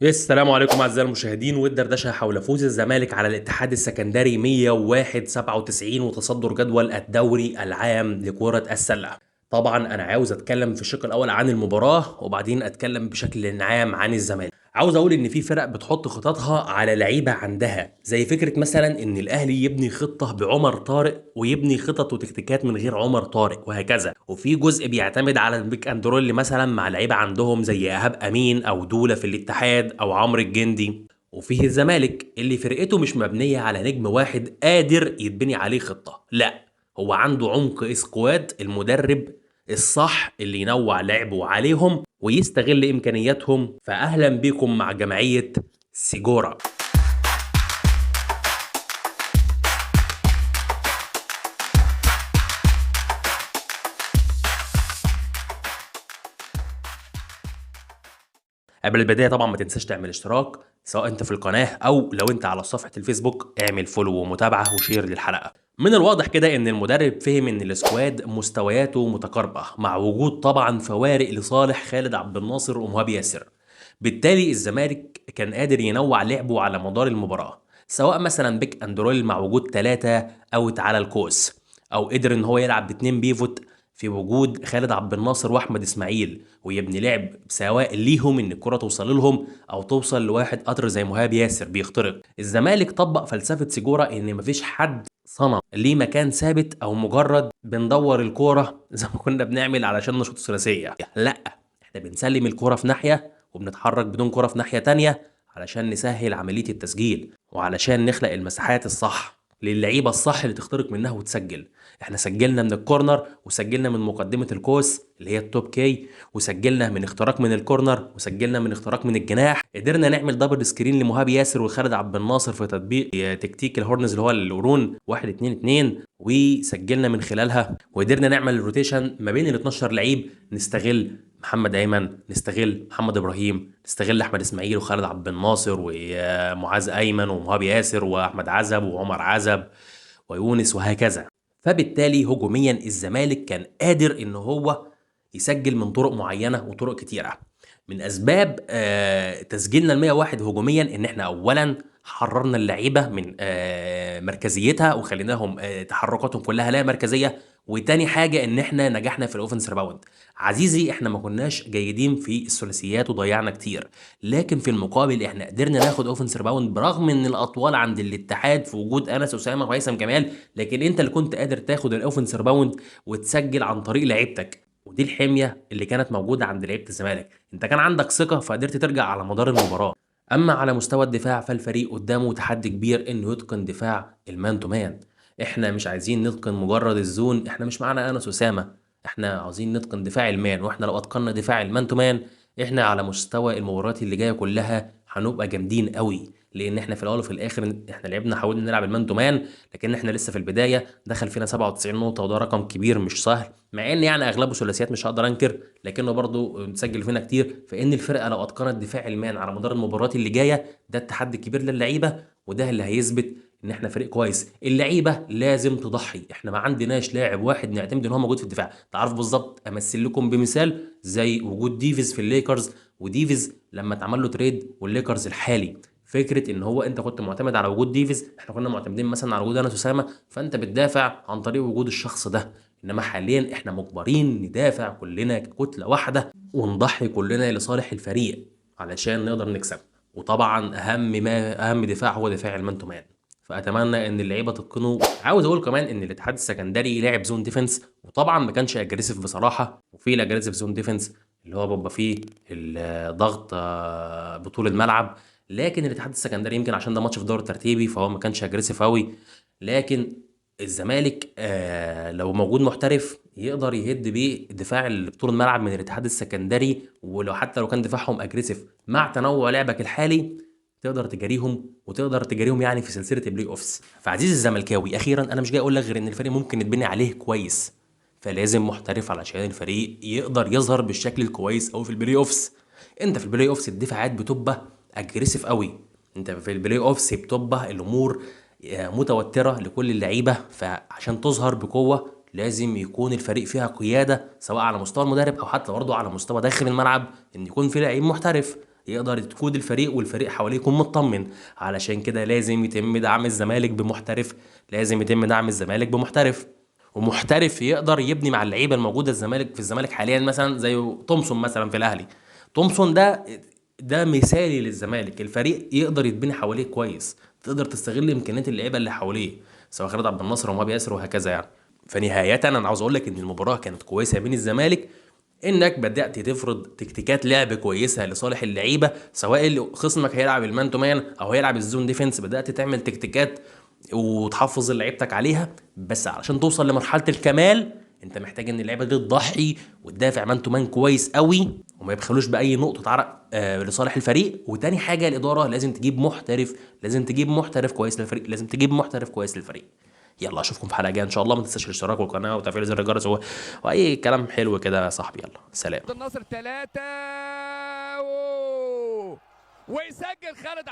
السلام عليكم اعزائي المشاهدين، والدردشه حول فوز الزمالك على الاتحاد السكندري 101-97 وتصدر جدول الدوري العام لكرة السلة. طبعا انا عاوز اتكلم في الشق الاول عن المباراة وبعدين اتكلم بشكل عام عن الزمالك. عاوز اقول ان في فرق بتحط خططها على لعيبة عندها، زي فكرة مثلا ان الاهلي يبني خطه بعمر طارق ويبني خطط وتكتيكات من غير عمر طارق وهكذا، وفي جزء بيعتمد على ال pick and roll مثلا مع لعيبة عندهم زي ايهاب امين او دولة في الاتحاد او عمرو الجندي. وفيه الزمالك اللي فرقته مش مبنية على نجم واحد قادر يتبني عليه خطه، لا هو عنده عمق squad، المدرب الصح اللي ينوع لعبه عليهم ويستغل امكانياتهم. فاهلا بكم مع جمعية سيجورا. قبل البداية طبعا ما تنساش تعمل اشتراك سواء انت في القناة او لو انت على صفحة الفيسبوك، اعمل follow ومتابعة و share للحلقة. من الواضح كده ان المدرب فهم ان ال squad مستوياته متقاربة مع وجود طبعا فوارق لصالح خالد عبد الناصر ومهاب ياسر، بالتالي الزمالك كان قادر ينوع لعبه على مدار المباراة، سواء مثلا pick and roll مع وجود 3 out على القوس، او قدر ان هو يلعب ب2 pivot في وجود خالد عبد الناصر واحمد اسماعيل، ويبني لعب سواء ليهم ان الكره توصل لهم او توصل لواحد قطر زي مهاب ياسر بيخترق. الزمالك طبق فلسفة سيجورا ان مفيش حد صنم ليه مكان ثابت او مجرد بندور الكورة زي ما كنا بنعمل علشان نشوط الثلاثية، لا احنا بنسلم الكورة في ناحية وبنتحرك بدون كورة في ناحية تانية علشان نسهل عملية التسجيل وعلشان نخلق المساحات الصح للعيبة الصح اللي تخترق منها وتسجل. احنا سجلنا من ال corner وسجلنا من مقدمه القوس اللي هي ال top key، وسجلنا من اختراق من ال corner، وسجلنا من اختراق من الجناح. قدرنا نعمل double screen لمهاب ياسر وخالد عبد الناصر في تطبيق تكتيك ال horns اللي هو القرون 1-2-2، وسجلنا من خلالها، وقدرنا نعمل rotation ما بين ال 12 لعيب، نستغل محمد ايمن، نستغل محمد ابراهيم، نستغل احمد اسماعيل وخالد عبد الناصر ومعاذ ايمن ومهاب ياسر واحمد عزب وعمر عزب ويونس وهكذا. فبالتالي هجوميا الزمالك كان قادر ان هو يسجل من طرق معينة وطرق كتيرة. من اسباب تسجيلنا ال 101 هجوميا ان احنا اولا حررنا اللعيبة من مركزيتها وخليناهم تحركاتهم كلها لا مركزية، وتاني حاجة ان احنا نجحنا في ال offense rebound. عزيزي احنا ما كناش جيدين في الثلاثيات وضيعنا كتير، لكن في المقابل احنا قدرنا ناخد offense rebound برغم ان الاطوال عند الاتحاد في وجود انس اسامة وهيثم كمال، لكن انت اللي كنت قادر تاخد ال offense rebound وتسجل عن طريق لعيبتك، ودي الحمية اللي كانت موجودة عند لعيبة الزمالك. انت كان عندك ثقة فقدرت ترجع على مدار المباراة. اما على مستوى الدفاع فالفريق قدامه تحدي كبير انه يتقن دفاع ال man to man. احنا مش عايزين نتقن مجرد ال zone، احنا مش معانا انس اسامة، احنا عاوزين نتقن دفاع ال man، واحنا لو اتقنا دفاع ال man to man احنا على مستوى المباريات اللي جاية كلها هنبقى جامدين قوي، لان احنا في الاول وفي الاخر احنا لعبنا حاولنا نلعب ال man to man، لكن احنا لسه في البداية. دخل فينا 97 نقطة وده رقم كبير مش سهل، مع ان يعني اغلبه ثلاثيات مش هقدر انكر، لكنه برضه مسجل فينا كتير. فان الفرقة لو اتقنت دفاع ال man على مدار المباريات اللي جاية ده التحدي الكبير للعيبة، وده اللي هيثبت ان احنا فريق كويس. اللعيبة لازم تضحي، احنا ما عندناش لاعب واحد نعتمد ان هو موجود في الدفاع. تعرف بالظبط امثل لكم بمثال زي وجود ديفيز في الليكرز، وديفيز لما اتعمل له trade والليكرز الحالي، فكرة ان هو انت كنت معتمد على وجود ديفيز، احنا كنا معتمدين مثلا على وجود انس اسامة، فانت بتدافع عن طريق وجود الشخص ده. انما حاليا احنا مجبرين ندافع كلنا ككتله واحدة ونضحي كلنا لصالح الفريق علشان نقدر نكسب. وطبعا اهم دفاع هو دفاع ال man to man، فاتمنى ان اللعيبة تتقنه. عاوز اقول كمان ان الاتحاد السكندري لعب zone defense، وطبعا ما كانش aggressive بصراحة، وفي ال aggressive zone defense اللي هو بيبقى فيه الضغط بطول الملعب، لكن الاتحاد السكندري يمكن عشان ده ماتش في دور ترتيبي فهو ما كانش aggressive قوي. لكن الزمالك لو موجود محترف يقدر يهد بيه دفاع اللي بطول الملعب من الاتحاد السكندري، ولو حتى لو كان دفاعهم aggressive مع تنوع لعبك الحالي تقدر تجاريهم، وتقدر تجاريهم يعني في سلسلة ال playoffs. فعزيزي الزملكاوي اخيرا انا مش جاي اقول لك غير ان الفريق ممكن يتبني عليه كويس، فلازم محترف علشان الفريق يقدر يظهر بالشكل الكويس قوي في ال playoffs. انت في ال playoffs الدفاعات بتبقى aggressive قوي، انت في ال playoffs بتبقى الامور متوترة لكل اللعيبة، فعشان تظهر بقوة لازم يكون الفريق فيها قيادة سواء على مستوى المدرب او حتى برضه على مستوى داخل الملعب، ان يكون في لعيب محترف. يقدر تقود الفريق والفريق حواليه يكون مطمن. علشان كده لازم يتم دعم الزمالك بمحترف، لازم يتم دعم الزمالك بمحترف، ومحترف يقدر يبني مع اللعيبة الموجودة الزمالك في الزمالك حاليا، مثلا زي تومسون مثلا في الاهلي. تومسون ده مثالي للزمالك، الفريق يقدر يتبني حواليه كويس، تقدر تستغل امكانيات اللعيبة اللي حواليه سواء خالد عبد الناصر ومهاب ياسر وهكذا يعني. فنهايه انا عاوز اقول لك ان المباراة كانت كويسة من الزمالك، انك بدات تفرض تكتيكات لعب كويسة لصالح اللعيبة، سواء اللي خصمك هيلعب ال man to man او هيلعب ال zone defense، بدات تعمل تكتيكات وتحفظ لعيبتك عليها. بس علشان توصل لمرحلة الكمال انت محتاج ان اللعيبة دي تضحي وتدافع man to man كويس قوي وما يبخلوش باي نقطة عرق لصالح الفريق. وتاني حاجة الادارة لازم تجيب محترف، لازم تجيب محترف كويس للفريق، لازم تجيب محترف كويس للفريق. يلا اشوفكم في حلقة جاية ان شاء الله، ما تنساش الاشتراك والقناة وتفعيل زر الجرس واي كلام حلو كده يا صاحبي. يلا سلام. النصر 3 ويسجل خالد.